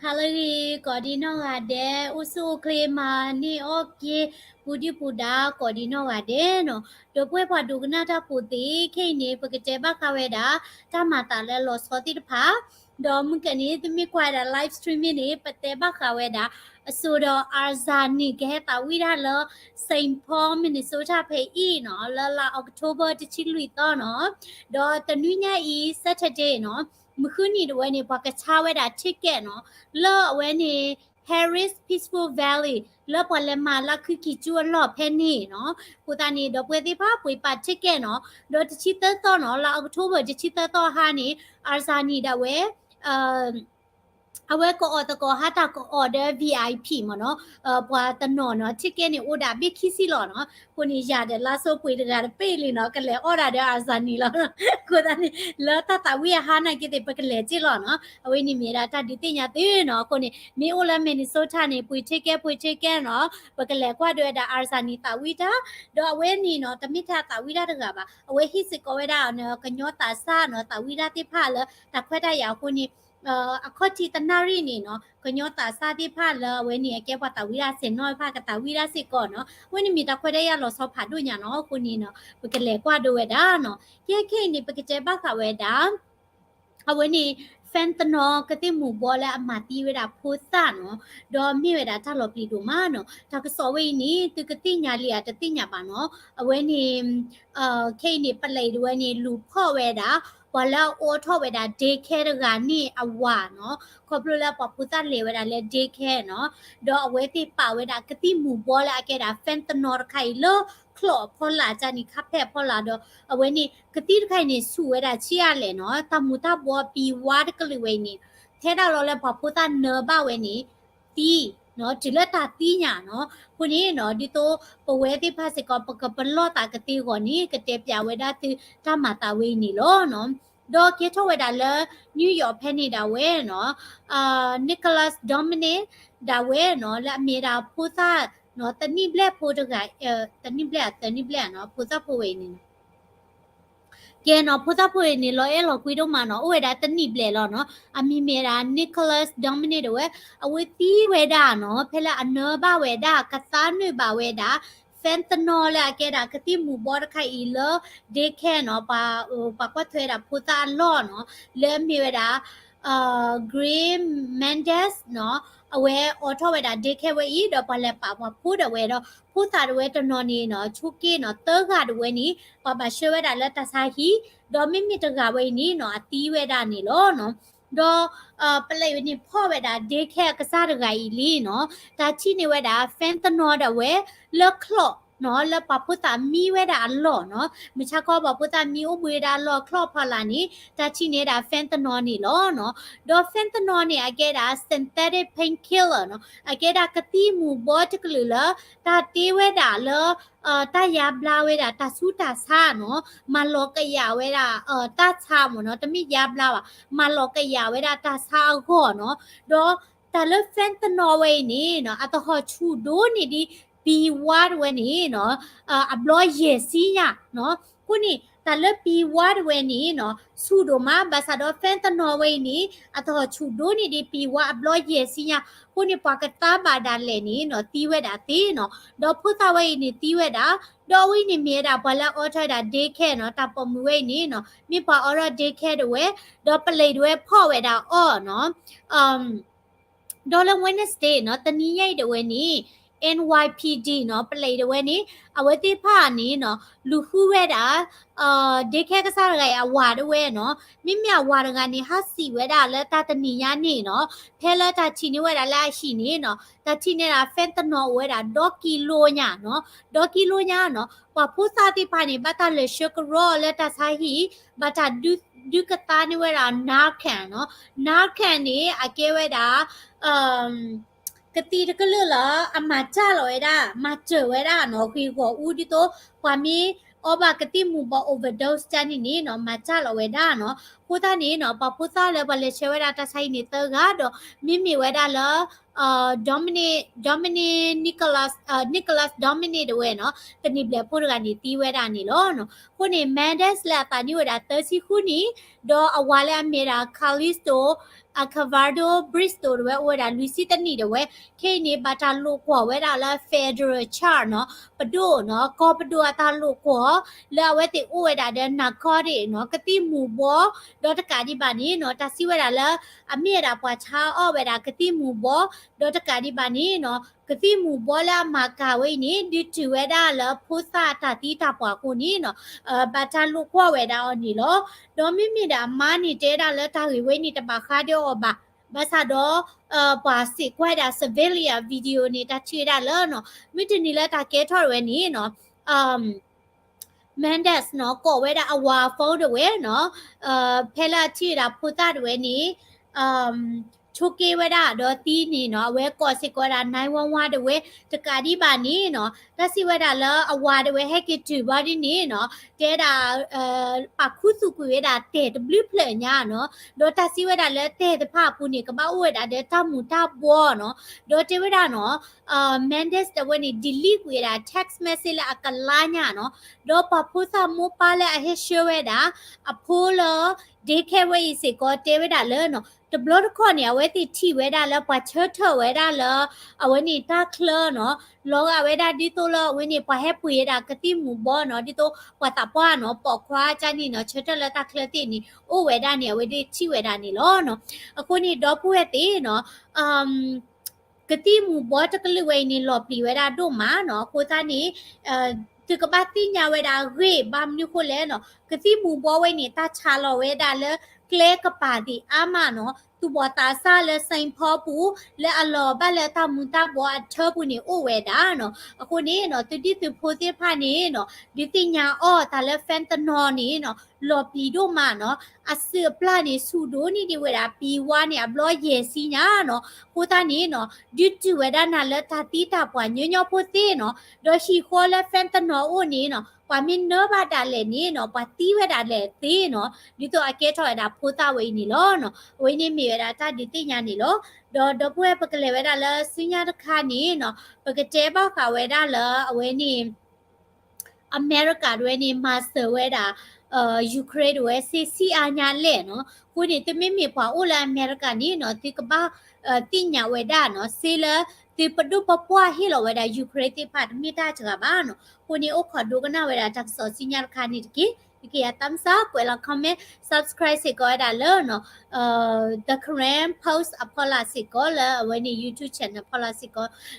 ဟါလၢအဂ့ၤ ကိးဒံနီၢ်ဂၤဒဲး, အိၣ်ဆူၣ်အိၣ်ချ့မၤန့ၢ်အီၣ်က့ၤ ပူၤဒံၣ်ပူၤဒါ ကိးဒံနီၢ်ဂၤဒဲးနီၤ. ဒီပုၢ်ဝဲၢ်ပှၤဒိကနၣ်တၢ်ဖိသ့ၣ်, ခဲအံၤန့ၣ် ပကတဲဘၣ်ဃးဝဲဒၣ် တၢ်မၤသးလၢလီၤဆီသ့ၣ်တဖၣ်, ဒီးမုၢ်ကနံၤ သုမ့ၢ်ကွၢ်ဝဲဒၣ် live streaming န့ၣ် ပတဲဘၣ်ဃးဝဲဒၣ် အစိၤဒီး Arzani ကဟဲသးဝံၣ်တၢ်လၢ Saint Paul Minnesota ဖဲအံၤနီၤ, လၢလါ October တဆံလွံၢ်သီနီၤ, ဒီးတနွံညါအံၤ Saturday နီၤ, မုၢ်ဃုနံၤတဝဲန့ၣ် ပှၤကဆါဝဲဒၣ် ticket နီၤ, လၢအဝဲန့ၣ် Harris Peaceful Valley လၢပှၤလဲၤမၤလၢခုၣ်ခံကၠူအလီၢ်ဖဲန့ၣ်နီၤ. အဃိသတးန့ၣ် ဒီပုၢ်ဝဲၢ်သ့ၣ်တဖၣ် ပှ့ၤပာ် ticket နီၤ, ဒီးတဆံသၢသီနီၤ, လါ October တဆံသၢသီဟါန့ၣ် Arzani ဒၣ်ဝဲ အဝဲကအီၣ်သကိးဟါတၢ်ကအီၣ်ဒီး VIP မ့ၢ်နီၤ, ပှၤတနီၤနီၤ ticket န့ၣ်အိၣ်ဒၣ်ဘ့ၣ်ခံဆံလီၤနီၤ. အဃိန့ၣ် ယၤဒီးလါစိပှ့ၤတဂၤတပ့ၢ်လံနီၤ, ကလဲၤအီၣ်ဒၣ်ဒီး Arzani လီၤ. အဃိသတးန့ၣ် လၢတၢ်သးဝံၣ်အဟါနာ်က့သ့ၣ် ပကလဲၤစ့ၢ်လီၤနီၤ. အဝဲန့ၣ်မ့ၢ်ဒၣ်တၢ်ဒုးသ့ၣ်ညါသုနီၤ. အဃိန့ၣ် မ့ၢ်အိၣ်လၢ Minnesota န့ၣ် ပှ့ၤ ticket ပှ့ၤ ticket နီၤ, ပကလဲၤကွၢ်ဒိးဝဲဒၣ် Arzani သးဝံၣ်တၢ်, ဒီးအဝဲန့ၣ်နီၤ တမ့ၢ်ထဲအသးဝံၣ်တၢ်တဂၤဘၣ်, အဝဲဟ့ၣ်စ့ၢ်ကီးဝဲဒၣ် ကညီသးစၢ်နီၤ, သးဝံၣ်တၢ်သ့ၣ်တဖၣ်လၢတၢ်ခွဲးတၢ်ယာ်အဃိန့ၣ် အခီၣ်ထံးတနၣ်ရံၣ်န့ၣ်နီၤ, ကညီသးစၢ်သ့ၣ်တဖၣ်လၢအဝဲန့ၣ် အကဲပှၤသးဝံၣ်တၢ်စဲးနီၣ်တဖၣ် ကသးဝံၣ်တၢ်စ့ၢ်ကီးနီၤ. အဝဲန့ၣ်မ့ၢ်တၢ်ခွဲးတၢ်ယာ်လီၤဆီဖးဒိၣ်ညါနီၤ. အဃိန့ၣ်နီၤ ပကလဲၤကွၢ်ဒိးဝဲဒၣ်နီၤ. ကဲခဲအံၤန့ၣ် ပကတဲဘၣ်ဃးဝဲဒၣ် အဝဲန့ၣ် fentanyl ကသံၣ်မူၤဘှီးလၢအမၤသံဝဲဒၣ်ဖိသၣ်နီၤ, ဒီးမ့ၢ်ဝဲဒၣ်တၢ်လီၤပျံၤဒိၣ်မးနီၤ. တၢ်ကစီၣ်ဝဲအံၤန့ၣ် သုကသ့ၣ်ညါလံဧါ တသ့ၣ်ညါဘၣ်နီၤ. အဝဲန့ၣ် ခဲအံၤန့ၣ် ပလဲၤဒၣ်ဝဲန့ၣ် လူၤဖီၣ်ဝဲဒၣ် ပှၤလၢအအိးထီၣ်ဝဲဒၣ် daycare တဂၤန့ၣ်အဝၤနီၤ, ခီဖျိလၢပှၤဖိသၣ်လဲၤဝဲဒၣ်လၢ daycare နီၤ, ဒီးအဝဲသ့ၣ်ပာ်ဝဲဒၣ်ကသံၣ်မူၤဘှီးလၢအကဲဒၣ် fentanyl တခါအံၤလၢချီၣ်အဖီလာ် ကန့ၣ် ခါဖဲအဖီလာ်ဒီး အဝဲန့ၣ် ကသံၣ်တခါအံၤန့ၣ် ဆူၣ်ဝဲဒၣ်ဆံးအါလဲၣ်နီၤ, တၢ်မူၤတၢ်ဘှီး ပံၤဝါတကလုာ်ဝဲအံၤန့ၣ် ထဲဒၣ်လီၤလၢပှၤဖိသၣ်နၢဘၣ်ဝဲန့ၣ် သံ တုၤလၢတၢ်သံညါနီၤ. အဃိန့ၣ်နီၤ ဒ်သိးပဝဲသ့ၣ်တဖၣ်စ့ၢ်ကီး ပကပလီၢ်သးကသ့အဂီၢ်န့ၣ် ကတဲပၠးဝဲဒၣ်သုတၢ်မၤသးဝဲအံၤန့ၣ်လီၤနီၤ. ဒီးကဲထီၣ်ဝဲဒၣ်လၢ New York ဖဲန့ၣ်ဒၣ်ဝဲနီၤ, Nicholas Dominic ဒၣ်ဝဲနီၤ လၢအမ့ၢ်ဒၣ်ဖိသၣ်နီၤ တနံၣ်ဘျဲၣ်ဖိတဂၤ, တနံၣ်ဘျဲၣ်ဧါ သၢနံၣ်ဘျဲၣ်ဧါနီၤ ဖိသၣ်ဖိဝဲအံၤန့ၣ်နီၤ. ကဲနီၤ ဖိသၣ်ဖိအံၤန့ၣ် လီၤအဲၣ်လီၤကွံဒိၣ်မးနီၤ, အိၣ်ဝဲဒၣ်တနံၣ်ဘျဲၣ်လီၤနီၤ. အမံၤမ့ၢ်ဝဲဒၣ် Nicholas Dominic ဒၣ်ဝဲ, အဝဲသံဝဲဒၣ်နီၤ ဖဲလၢအနၢဘၣ်ဝဲဒၣ် ကသါနုာ်ဘၣ်ဝဲဒၣ် fentanyl လၢအကဲဒၣ်ကသံၣ်မူၤဘှီးတခါအံၤလၢ daycare နီၤ, ပှၤကွၢ်ထွဲဝဲဒၣ်ဖိသၣ်အလီၢ်နီၤ, လၢအမ့ၢ်ဝဲဒၣ် Gray Mendez နီၤ, အဝဲအိးထီၣ်ဝဲဒၣ် daycare ဝဲအံၤ ဒီးပှၤလဲၤပာ်ပှၤဖိဒၣ်ဝဲဒီး ဖိသၣ်ဒၣ်ဝဲတနီၤန့ၣ်နီၤ ဆိးက့နီၤ သၢဂၤဒၣ်ဝဲန့ၣ် ပှၤဘၣ်ဆှၢဝဲဒၣ်လၢတၢ်ဆါဟံၣ်, ဒီးမ့မ့ၢ်တဂၤဝဲအံၤန့ၣ်နီၤ အသံဝဲဒၣ်န့ၣ်လီၤနီၤ. ဒီး ပလဲၤဝဲန့ၣ်ဖီၣ်ဝဲဒၣ် daycare အကစၢ်တဂၤအံၤလံနီၤ, တၢ်ထံၣ်န့ၢ်ဝဲဒၣ် fentanyl ဒၣ်ဝဲ လၢချီၣ်နီၤ လၢပှၤဖိသၣ်မံဝဲဒၣ်အလီၢ်နီၤ, မုၢ်ဆါခီပှၤဖိသၣ်မံအိၣ်ဘှံးဝဲဒၣ်အလီၢ်ချီၣ်ဖီလာ်န့ၣ် တၢ်ထံၣ်န့ၢ်ဒၣ် fentanyl န့ၣ်လီၤနီၤ. ဒီး fentanyl န့ၣ် အကဲဒၣ် synthetic painkiller နီၤ, အကဲဒၣ်ကသံၣ်မူၤဘှီးတကလုာ်လၢ တၢ်တ့ဝဲဒၣ်လၢ တၢ်ယါဘျါဝဲဒၣ်တၢ်ဆူးတၢ်ဆါနီၤ, မၤလီၤကယာ်ဝဲဒၣ် တၢ်ဆါမ့ၢ်နီၤ, တမ့ၢ်ယါဘျါဘၣ်, မၤလီၤကယာ်ဝဲဒၣ်တၢ်ဆါအဂီၢ်နီၤ. ဒီးတၢ်လၢ fentanyl ဝဲအံၤန့ၣ်နီၤ အသဟီၣ်ဆူၣ်ဒိၣ်န့ၢ်ဒံး ပံၤဝါဒၣ်ဝဲန့ၣ်နီၤ အဘျီယဲၢ်ဆံညါနီၤ. အဃိန့ၣ် တၢ်လၢပံၤဝါဒၣ်ဝဲန့ၣ်နီၤ ဆူၣ်ဒိၣ်မး ဘၣ်ဆၣ်ဒီး fentanyl ဝဲအံၤန့ၣ် အသဟီၣ်ဆူၣ်ဒိၣ်န့ၢ်ဒံးပံၤဝါအဘျီယဲၢ်ဆံညါ. အဃိန့ၣ် ပှၤကသါဘၣ်ဒၣ်လဲာ်န့ၣ်နီၤ သံဝဲဒၣ်သ့နီၤ. ဒီးဖိသၣ်ဝဲအံၤန့ၣ်သံဝဲဒၣ်, ဒီးအဝဲအံၤန့ၣ်မ့ၢ်ဝဲဒၣ်ပှၤလၢအအိးထီၣ်ဝဲဒၣ် daycare နီၤ, တၢ်ပိာ်မုၣ်ဝဲအံၤန့ၣ်နီၤ မ့ၢ်ပှၤအိးထီၣ် daycare ဒၣ်ဝဲ, ဒီးပလဲၤဒၣ်ဝဲဖီၣ်ဝဲဒၣ်အီၤနီၤ. ဒီးလၢ Wednesday နီၤ တနံၤညါအံၤဒၣ်ဝဲန့ၣ် N Y P D နီၤ ပလဲၤဒၣ်ဝဲန့ၣ် အဝဲသ့ၣ်တဖၣ်န့ၣ်နီၤ လူၤဃုဝဲဒၣ် daycare ကစၢ်တဂၤအံၤအဝၤဒၣ်ဝဲနီၤ, မ့မ့ၢ်အဝၤတဂၤန့ၣ် ဟးစံးဝဲဒၣ်လၢတၢ်တနံၤညါန့ၣ်နီၤ, ဖဲလၢတၢ်ထံၣ်န့ၢ်ဝဲဒၣ်လၢအဟံၣ်န့ၣ်နီၤ တၢ်ထံၣ်န့ၢ်ဒၣ် fentanyl အိၣ်ဝဲဒၣ်ဒီကံလိညါနီၤ, ဒီကံလိညါနီၤ, ပှၤဖိသၣ်သ့ၣ်တဖၣ်န့ၣ် ဘၣ်တၢ်လဲၤဆှၢကရီလၢတၢ်ဆါဟံၣ်, ဘၣ်တၢ်ဒုးကသါန့ၢ်ဝဲဒၣ် Narcan နီၤ, Narcan န့ၣ် အကဲဝဲဒၣ် ကသံၣ်တကလုာ်လၢ အမၤစၢ်လီၤဝဲဒၣ် မၤစၢၤဝဲဒၣ်နီၤ ဂ့ၢ်ဂီၢ်အူဒ်သိး ပှၤမ့ၢ်အီဘၣ်ကသံၣ်မူၤဘှီး overdose တၢ်န့ၣ်န့ၣ်နီၤ မၤစၢ်လီၤဝဲဒၣ်နီၤ. အဃိသတးန့ၣ်နီၤ ပှၤဖိသၣ်လၢပှၤလဲၤဆှၢဝဲဒၣ်တၢ်ဆါဟံၣ်န့ၣ်သၢဂၤဒီး မ့မ့ၢ်ဝဲဒၣ်လၢ Dominic Dominic Nicholas Nicholas Dominic တဝဲနီၤ သနံၤဘျဲၣ်ဖိတဂၤန့ၣ်သံဝဲဒၣ်န့ၣ်လီၤ. အဃိန့ၣ် Mendes လၢအသးနံၣ်အိၣ်ဝဲဒၣ်သၢဆံဃုနံၣ် ဒီးအဝၤလၢအမ့ၢ်ဒၣ် Calixto Acabardo Brito တဝဲ အိၣ်ဝဲဒၣ်လွံၢ်ဆံတနံၣ်တဝဲ ခဲအံၤန့ၣ် ဘၣ်တၢ်လိာ်ကွီၢ်ဝဲဒၣ်လၢ federal charge နီၤ ပဒိၣ်နီၤ ကီၢ်ပဒိၣ်အတၢ်လိာ်ကွီၢ် လၢအဝဲသ့ၣ်အိၣ်ဝဲဒၣ်ဒီး narcotic နီၤ ကသံၣ်မူၤဘှီ ဒီးတကးဒံးဘၣ်န့ၣ်နီၤ တၢ်စံးဝဲဒၣ်လၢ အမ့ၢ်ဝဲဒၣ်ပှၤဆါအီၣ်ဝဲဒၣ်ကသံၣ်မူၤဘှီ ဒီးတကးဒံးဘၣ်န့ၣ်နီၤ ကသံၣ်မူၤဘှီလၢအမၤကၤဝဲအံၤန့ၣ် ဒုးတုၤဝဲဒၣ်လၢဖိသၣ်တၢ်သံတၢ်ပှၢ်အဃိန့ၣ်နီၤ ဘၣ်တၢ်လိာ်ကွီၢ်ဝဲဒၣ်အီၤန့ၣ်လီၤ. ဒီးမ့မ့ၢ်ဒၣ်အမါန့ၣ် တဲဝဲဒၣ်လၢတၢ်ဂ့ၢ်ဝဲန့ၣ်တဘၣ်ဃးဒီးအီၤဘၣ် ဘၣ်ဆၣ်ဒီး ပှၤစံးကွၢ်ဒၣ် surveillance video န့ၣ် တၢ်ထံၣ်ဝဲဒၣ်လၢနီၤ မုၢ်တနံၤလၢတၢ်ကဲထီၣ်ဝဲန့ၣ်နီၤ Mendes နီၤ ကိးဝဲဒၣ်အဝၤ phone တဝဲနီၤ ဖဲလၢအထံၣ်ဝဲဒၣ်ဖိသၣ်တဝဲန့ၣ် ဆိးက့ဝဲဒၣ်ဒီးသံန့ၣ်နီၤ အဝဲကိးစ့ၢ်ကီးဝဲဒၣ် nine one one တဝဲ တကးဒံးဘၣ်န့ၣ်နီၤ တၢ်စံးဝဲဒၣ်လၢအဝၤတဝဲဟဲက့ၤတုၤဘၣ်ဒ်န့ၣ်နီၤ တဲဒၣ် ပာ်ခူသူၣ်ကွံာ်ဝဲဒၣ်တဲာ်တဘျုးဖျၢၣ်ညါနီၤ ဒီးတၢ်စံးဝဲဒၣ်လၢတဲာ်တဖၣ်အပူၤန့ၣ် ကဘၣ်အိၣ်ဝဲဒၣ်ဒီးတၢ်မူၤတၢ်ဘှီနီၤ ဒီးတဲဝဲဒၣ်နီၤ Mendes တဝဲန့ၣ် delete ကွံာ်ဝဲဒၣ် text message လၢအကလါညါနီၤ ဒီးပှၤဖိသၣ်မိၢ်ပၢ်လၢအဟဲဆှၢဝဲဒၣ် အဖိလၢ daycare ဝဲအံၤစ့ၢ်ကီးတဲဝဲဒၣ်လၢနီၤ တဘျီတခီၣ်န့ၣ် အဝဲသ့ၣ်ထံၣ်ဝဲဒၣ်လၢပှၤဆၢထၢၣ်ဝဲဒၣ်လၢ အဝဲန့ၣ်တၢ်ချၢနီၤ လီၤဂာ်ဝဲဒၣ်ဒ်သိးလၢအဝဲန့ၣ် ပှၤဟဲပှ့ၤဝဲဒၣ်ကသံၣ်မူၤဘှီနီၤ ဒ်သိးပှၤသးပှၢ်နီၤ ပိာ်ခွါကန့ၣ်နီၤ ဆၢထၢၣ်လၢတၢ်ချၢသ့ၣ်န့ၣ် အိၣ်ဝဲဒၣ်န့ၣ် အဝဲသ့ၣ်ထံၣ်ဝဲဒၣ်န့ၣ်လီၤနီၤ. အဃိန့ၣ် ဒီပုၢ်ဝဲၢ်သ့ၣ်နီၤ ကသံၣ်မူၤဘှီတကလုာ်ဝဲအံၤန့ၣ် လီၤပျံၤဝဲဒၣ်ဒိၣ်မးနီၤ. အဃိသတးန့ၣ် သုကဘၣ်သ့ၣ်ညါဝဲဒၣ်အဂ့ၢ် ဘၣ်မနုၤဃိလဲၣ်နီၤ ကသံၣ်မူၤဘှီဝဲန့ၣ် တၢ်ဆးလီၤဝဲဒၣ်လၢ ကျဲကပၤသ့ၣ်အါမးနီၤ သူၣ်ဘီၣ်သးစၢ်လၢ Saint Paul ပူၤ လၢအလီၤဘၣ်လၢတၢ်မူၤတၢ်ဘှီအထၢပူၤန့ၣ် အိၣ်ဝဲဒၣ်နီၤ. အဃိန့ၣ်နီၤ သုဒ်သုဖိသ့ၣ်တဖၣ်န့ၣ်နီၤ ဒုးသ့ၣ်ညါအီၤတၢ်လၢ fentanyl န့ၣ်နီၤ လီၤပျံၤဒိၣ်မးနီၤ အစုအပျၢ်န့ၣ် ဆူၣ်ဒိၣ်န့ၢ်ဒံးဝဲဒၣ် ပံဝါန့ၣ် အဘျီယဲၢ်ဆံညါနီၤ. အဃိသတးန့ၣ်နီၤ ဒုးတုၤဝဲဒၣ်နၤလၢတၢ်သံတၢ်ပှၢ်ညီညီဖိသ့နီၤ, ဒီးဟံၣ်ဃီလၢ fentanyl အိၣ်န့ၣ်နီၤ ပှၤမ့ၢ်နၢဘၣ်ဒၣ်လဲာ်န့ၣ်နီၤ ပှၤသံဝဲဒၣ်လဲာ်သ့နီၤ, ဒ်သိးအကဲထီၣ်ဝဲဒၣ်ဖိသၣ်ဝဲအံၤန့ၣ်လီၤ. အဝဲန့ၣ်မ့ၢ်ဝဲဒၣ်တၢ်ဒုးသ့ၣ်ညါန့ၣ်လီၤ. ဒီးဒီပုၢ်ဝဲၢ်ပကလဲၤဝဲဒၣ်လၢဆူညါတခါန့ၣ်နီၤ ပကတဲဘၣ်ဃးဝဲဒၣ်လၢအဝဲန့ၣ် အမဲရကၤတဝဲန့ၣ် မၤစၢၤဝဲဒၣ် Ukraine တဝဲ စ့ဆံးအါညါလဲၣ်နီၤ. အဃိန့ၣ် သုမ့မ့ၢ်ပှၤအိၣ်လၢအမဲရကၤန့ၣ်နီၤ သုကဘၣ် သ့ၣ်ညါဝဲဒၣ်နီၤ စ့လၢ သုပဒိၣ်ပပှၢ်ဟ့ၣ်လီၤဝဲဒၣ် Ukraine သ့ၣ်တဖၣ်တမ့ၢ်တၢ်စှၤဘၣ်နီၤ. အဃိန့ၣ် အိၣ်ခိးဒိကနၣ်ဝဲဒၣ်တၢ်ကစီၣ်ဆူညါတခါန့ၣ်တက့ၢ်. သုကယၤ thumbs up ကွဲးလီၤ comment, subscribe စ့ၢ်ကီးဝဲဒၣ်လၢ The Karen Post အဖီလာ်စ့ၢ်ကီး လၢအဝဲန့ၣ် YouTube channel ဖီလာ်စ့ၢ်ကီး